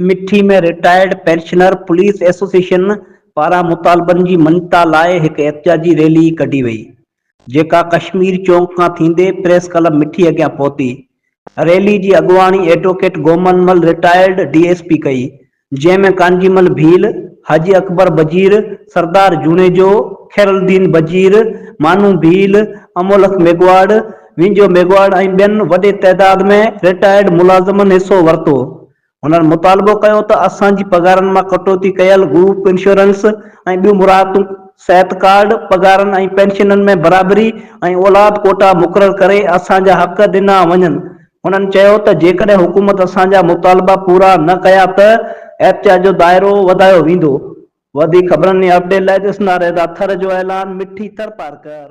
Mithi ۾ retired pensioner police association پاران مطالبن جي مڃتا لاء هڪ احتجاجي ريلي ڪڍي وئي، جيڪا ڪشمير چونڪ کان ٿيندي پريس ڪلب مٺي اڳيان پهتي. ريلي جي اڳواڻي advocate Goman Mal retired D S P ڪئي، جنهن ۾ ڪانجي مل ڀيل، حاجي اڪبر بجير، سردار جوڻيجو، خيرالدين بجير، مانو ڀيل، امولک ميگهواڙ، وينجهو ميگهواڙ ۽ ٻين وڏي تعداد ۾ رٽائرڊ ملازمن حصو ورتو. هنن مطالبو ڪيو ته اسان جي پگهارن مان ڪٽوتي ڪيل گروپ انشورنس ۽ ٻيون مراعتون، صحت ڪارڊ، پگهارن ۽ پينشنن ۾ برابري ۽ اولاد ڪوٽا مقرر ڪري اسان جا حق ڏنا وڃن. هنن چيو ته جيڪڏهن حڪومت اسان جا مطالبا پورا نه ڪيا ته احتجاج جو دائرو وڌايو ويندو. وڌيڪ خبرن ۽ اپڊيٽ لاء ڏسندا رهندا ٿر جو اعلان مٺي ٿرپارڪر.